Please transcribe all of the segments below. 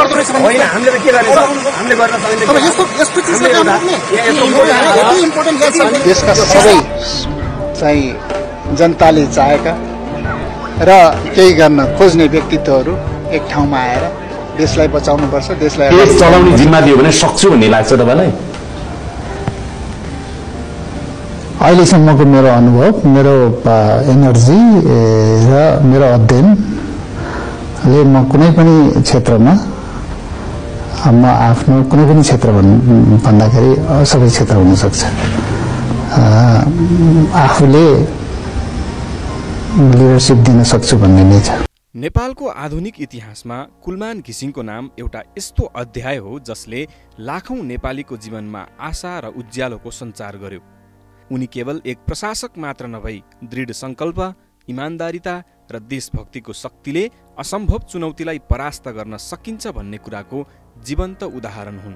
गर्दो रहेछ होइन, हामीले त के गर्ने त? हामीले गर्न सक्दैन। अब यस्तो चिजले काम गर्ने इम्पोर्टेन्ट ग्यास छ। देशका सबै चाहिँ जनताले चाहेका र केही गर्न खोज्ने व्यक्तित्वहरू एक ठाउँमा आएर देशलाई बचाउनुपर्छ, देशलाई देश चलाउने जिम्मा दियो भने सक्छु भन्ने लाग्छ तपाईँलाई? अहिलेसम्मको मेरो अनुभव, मेरो एनर्जी र मेरो अध्ययनले म कुनै पनि क्षेत्रमा म आफ्नो कुनै पनि क्षेत्र भन्दाखेरि सबै क्षेत्र हुनसक्छ, आफूले लिडरसिप दिन सक्छु भन्ने नै छ। नेपालको आधुनिक इतिहासमा कुलमान घिसिङको नाम एउटा यस्तो अध्याय हो जसले लाखौं नेपालीको जीवनमा आशा र उज्यालोको सञ्चार गर्यो। उनी केवल एक प्रशासक मात्र नभई दृढ सङ्कल्प, इमान्दारिता र देशभक्तिको शक्तिले असम्भव चुनौतीलाई परास्त गर्न सकिन्छ भन्ने कुराको जीवन्त उदाहरण हुन्।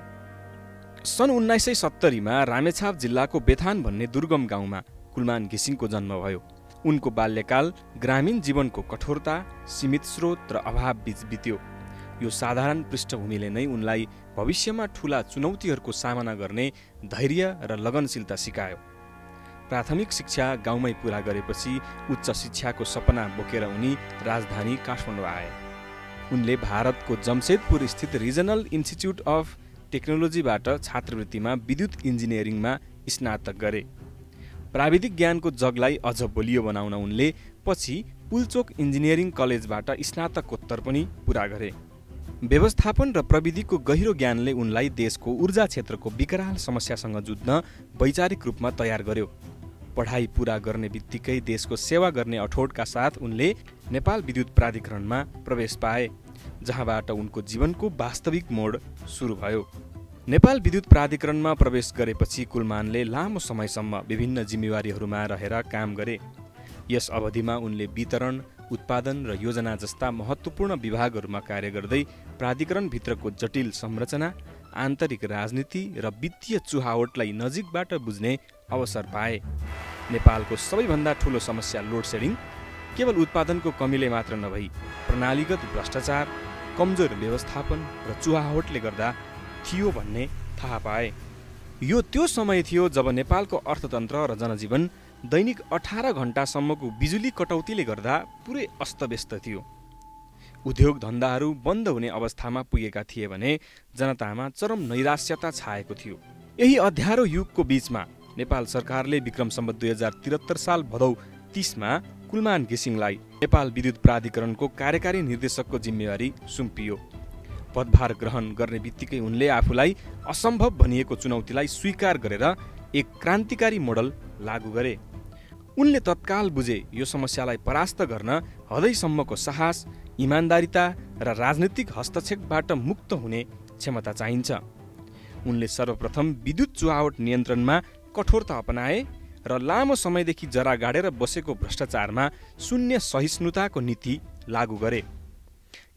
सन् 1970 मा रामेछाप जिल्लाको बेथान भन्ने दुर्गम गाउँमा कुलमान घिसिङको जन्म भयो। उनको बाल्यकाल ग्रामीण जीवनको कठोरता, सीमित स्रोत र अभाव बीच बित्यो। यो साधारण पृष्ठभूमिले नै उनलाई भविष्यमा ठूला चुनौतीहरूको सामना गर्ने धैर्य र लगनशीलता सिकायो। प्राथमिक शिक्षा गाउँमै पूरा गरेपछि उच्च शिक्षाको सपना बोकेर उनी राजधानी काठमाडौँ आए। उनले भारतको जमशेदपुर स्थित रिजनल इन्स्टिच्युट अफ टेक्नोलोजीबाट छात्रवृत्तिमा विद्युत इन्जिनियरिङमा स्नातक गरे। प्राविधिक ज्ञानको जगलाई अझ बलियो बनाउन उनले पछि पुलचोक इन्जिनियरिङ कलेजबाट स्नातकोत्तर पनि पूरा गरे। व्यवस्थापन र प्रविधिको गहिरो ज्ञानले उनलाई देशको ऊर्जा क्षेत्रको विकराल समस्यासँग जुझ्न वैचारिक रूपमा तयार गर्यो। पढाइ पूरा गर्ने बित्तिकै देशको सेवा गर्ने अठोटका साथ उनले नेपाल विद्युत प्राधिकरणमा प्रवेश पाए, जहाँबाट उनको जीवनको वास्तविक मोड सुरु भयो। नेपाल विद्युत प्राधिकरणमा प्रवेश गरेपछि कुलमानले लामो समयसम्म विभिन्न जिम्मेवारीहरूमा रहेर काम गरे। यस अवधिमा उनले वितरण, उत्पादन र योजना जस्ता महत्त्वपूर्ण विभागहरूमा कार्य गर्दै प्राधिकरणभित्रको जटिल संरचना, आन्तरिक राजनीति र वित्तीय चुहावटलाई नजिकबाट बुझ्ने अवसर पाए। नेपालको सबैभन्दा ठूलो समस्या लोड सेडिङ केवल उत्पादनको कमीले मात्र नभई प्रणालीगत भ्रष्टाचार, कमजोर व्यवस्थापन र चुहावटले गर्दा थियो भन्ने थाहा पाए। यो त्यो समय थियो जब नेपालको अर्थतन्त्र र जनजीवन दैनिक 18 घण्टासम्मको बिजुली कटौतीले गर्दा पुरै अस्तव्यस्त थियो। उद्योग धन्दाहरू बन्द हुने अवस्थामा पुगेका थिए भने जनतामा चरम नैराश्यता छाएको थियो। यही अध्यारो युगको बीचमा नेपाल सरकारले विक्रम सम्वत 2073 साल भदौ 30 मा कुलमान घिसिङलाई नेपाल विद्युत प्राधिकरणको कार्यकारी निर्देशकको जिम्मेवारी सुम्पियो। पदभार ग्रहण गर्ने बित्तिकै उनले आफूलाई असम्भव भनिएको चुनौतीलाई स्वीकार गरेर एक क्रान्तिकारी मोडल लागू गरे। उनले तत्काल बुझे यो समस्यालाई परास्त गर्न हदैसम्मको साहस, इमान्दारिता र राजनीतिक हस्तक्षेपबाट मुक्त हुने क्षमता चाहिन्छ। उनले सर्वप्रथम विद्युत चुहावट नियन्त्रणमा कठोरता अपनाए र लामो समयदेखि जरा गाडेर बसेको भ्रष्टाचारमा शून्य सहिष्णुताको नीति लागू गरे।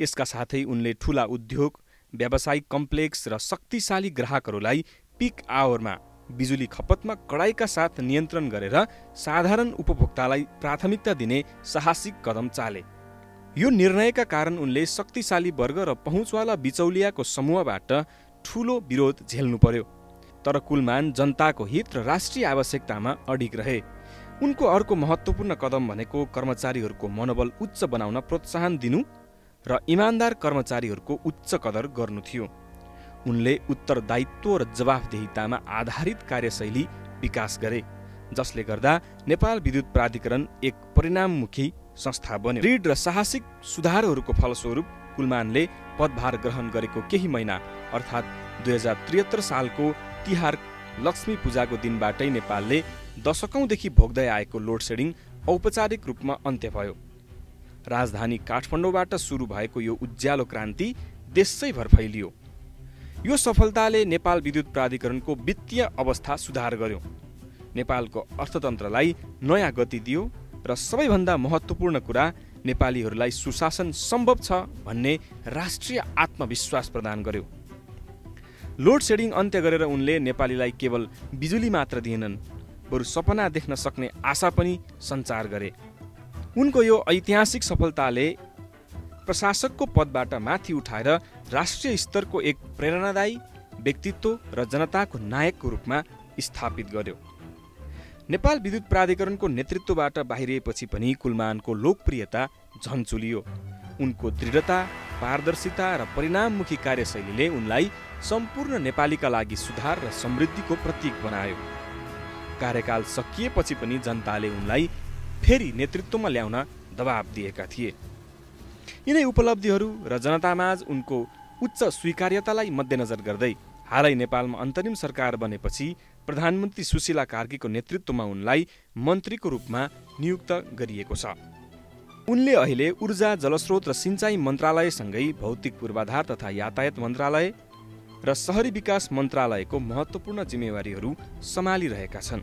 यसका साथै उनले ठूला उद्योग, व्यावसायिक कम्प्लेक्स र शक्तिशाली ग्राहकहरूलाई पिक आवरमा बिजुली खपतमा कडाइका साथ नियन्त्रण गरेर साधारण उपभोक्तालाई प्राथमिकता दिने साहसिक कदम चाले। यो निर्णयका कारण उनले शक्तिशाली वर्ग र पहुँचवाला बिचौलियाको समूहबाट ठूलो विरोध झेल्नु पर्यो। तर कुलमान जनताको हित र राष्ट्रिय आवश्यकतामा अडिग रहे। उनको अर्को महत्त्वपूर्ण कदम भनेको कर्मचारीहरूको मनोबल उच्च बनाउन प्रोत्साहन दिनु र इमान्दार कर्मचारीहरूको उच्च कदर गर्नु थियो। उनले उत्तरदायित्व र जवाफदेहितामा आधारित कार्यशैली विकास गरे, जसले गर्दा नेपाल विद्युत प्राधिकरण एक परिणाममुखी संस्था बन्यो। दृढ र साहसिक सुधारहरूको फलस्वरूप कुलमानले पदभार ग्रहण गरेको केही महिना अर्थात् 2073 सालको तिहार लक्ष्मी पूजाको दिनबाटै नेपालले दशकौंदेखि भोग्दै आएको लोड सेडिङ औपचारिक रूपमा अन्त्य भयो। राजधानी काठमाडौँबाट सुरु भएको यो उज्यालो क्रान्ति देशैभर फैलियो। यो सफलताले नेपाल विद्युत प्राधिकरणको वित्तीय अवस्था सुधार गर्यो, नेपालको अर्थतन्त्रलाई नयाँ गति दियो र सबैभन्दा महत्त्वपूर्ण कुरा नेपालीहरूलाई सुशासन सम्भव छ भन्ने राष्ट्रिय आत्मविश्वास प्रदान गर्यो। लोड सेडिङ अन्त्य गरेर उनले नेपालीलाई केवल बिजुली मात्र दिएनन्, बरु सपना देख्न सक्ने आशा पनि सञ्चार गरे। उनको यो ऐतिहासिक सफलताले प्रशासकको पदबाट माथि उठाएर राष्ट्रिय स्तरको एक प्रेरणादायी व्यक्तित्व र जनताको नायकको रूपमा स्थापित गर्यो। नेपाल विद्युत प्राधिकरणको नेतृत्वबाट बाहिरिएपछि पनि कुलमानको लोकप्रियता झन चुलियो। उनको दृढता, पारदर्शिता र परिणाममुखी कार्यशैलीले उनलाई सम्पूर्ण नेपालीका लागि सुधार र समृद्धिको प्रतीक बनायो। कार्यकाल सकिएपछि पनि जनताले उनलाई फेरि नेतृत्वमा ल्याउन दबाब दिएका थिए। यिनै उपलब्धिहरू र जनतामाझ उनको उच्च स्वीकार्यतालाई मध्यनजर गर्दै हालै नेपालमा अन्तरिम सरकार बनेपछि प्रधानमन्त्री सुशीला कार्कीको नेतृत्वमा उनलाई मन्त्रीको रूपमा नियुक्त गरिएको छ। उनले अहिले ऊर्जा, जलस्रोत र सिंचाई मन्त्रालयसँगै भौतिक पूर्वाधार तथा यातायात मन्त्रालय र शहरी विकास मन्त्रालयको महत्त्वपूर्ण जिम्मेवारीहरू सम्हालिरहेका छन्।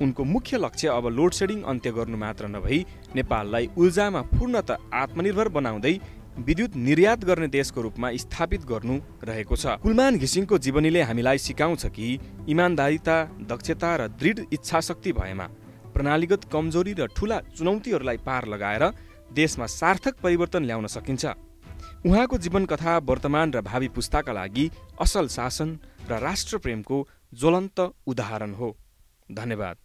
उनको मुख्य लक्ष्य अब लोड सेडिङ अन्त्य गर्नु मात्र नभई नेपाललाई ऊर्जामा पूर्णतः आत्मनिर्भर बनाउँदै विद्युत निर्यात गर्ने देशको रूपमा स्थापित गर्नु रहेको छ। कुलमान घिसिङको जीवनीले हामीलाई सिकाउँछ कि इमानदारिता, दक्षता र दृढ इच्छाशक्ति भएमा प्रणालीगत कमजोरी र ठूला चुनौतीहरूलाई पार लगाएर देशमा सार्थक परिवर्तन ल्याउन सकिन्छ। उहाँको जीवन कथा वर्तमान र भावी पुस्ताका लागि असल शासन र राष्ट्रप्रेमको ज्वलन्त उदाहरण हो। धन्यवाद।